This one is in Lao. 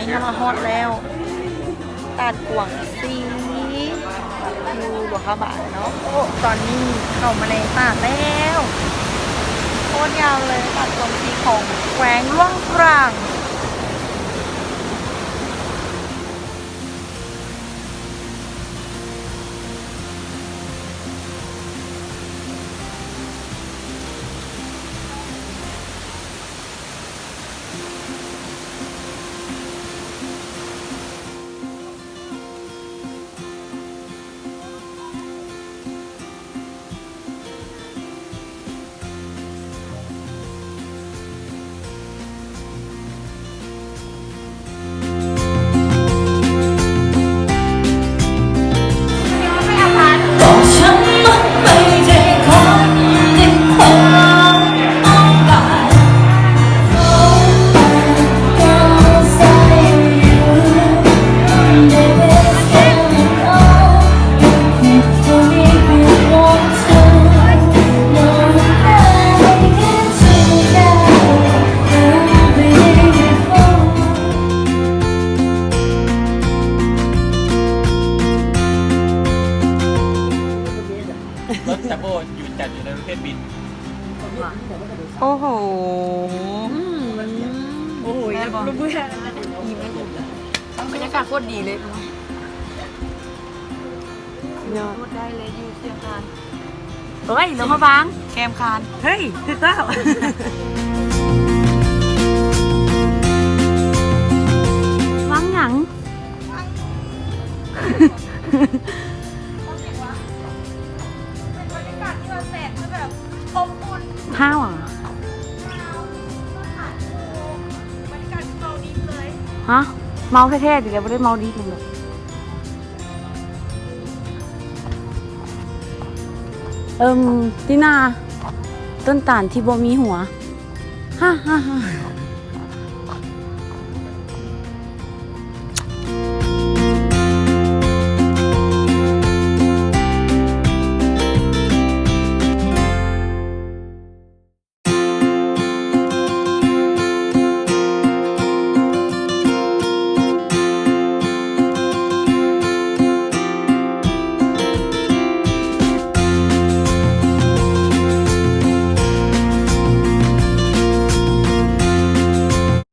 ນີ້ເຮົາມາຮອດແລ້ວ ຕາດກວາງຊີ ຢູ່ຫຼວງພະບາງເນາະ. ໂອ້ ຕອນນີ້ເຂົ້າມາໃນຕາດແລ້ວ ໂຄດງາມເລີຍ ຕາດກວາງຊີຂອງແຂວງຫຼວງພະບາງ. ລົດຈາໂບ້ຢຸດຈັດຢູ່ໃນປະເພດບິນ. ໂອ້ໂຫ ອືມ ໂອ້ຍ ແຊບບໍ່? ບັນຍາກາດໂຄດດີເລີຍ. ຍອດ ໄດ້ເລີຍ ຢູ່ຊຽງຄານ. ເອີຍ ລົງມາບາງ ແຄມຄານ. ເຮີ້ຍ ຖືກແລ້ວ. ວັງຫຍັງ? ເປັນບັນຍາກາດທີ່ວ່າແສນຈະແບບອົບອຸ່ນ. ທ້າວຫວາ? ຮະ? ເມົາແທ້ໆ ດີແລ້ວ ບໍ່ໄດ້ເມົາດີຫຍັງດອກ. ເອີ່ມ ຕິນາ ຕົ້ນຕານທີ່ບໍ່ມີຫົວ. ຮະ ຮະ ຮະ.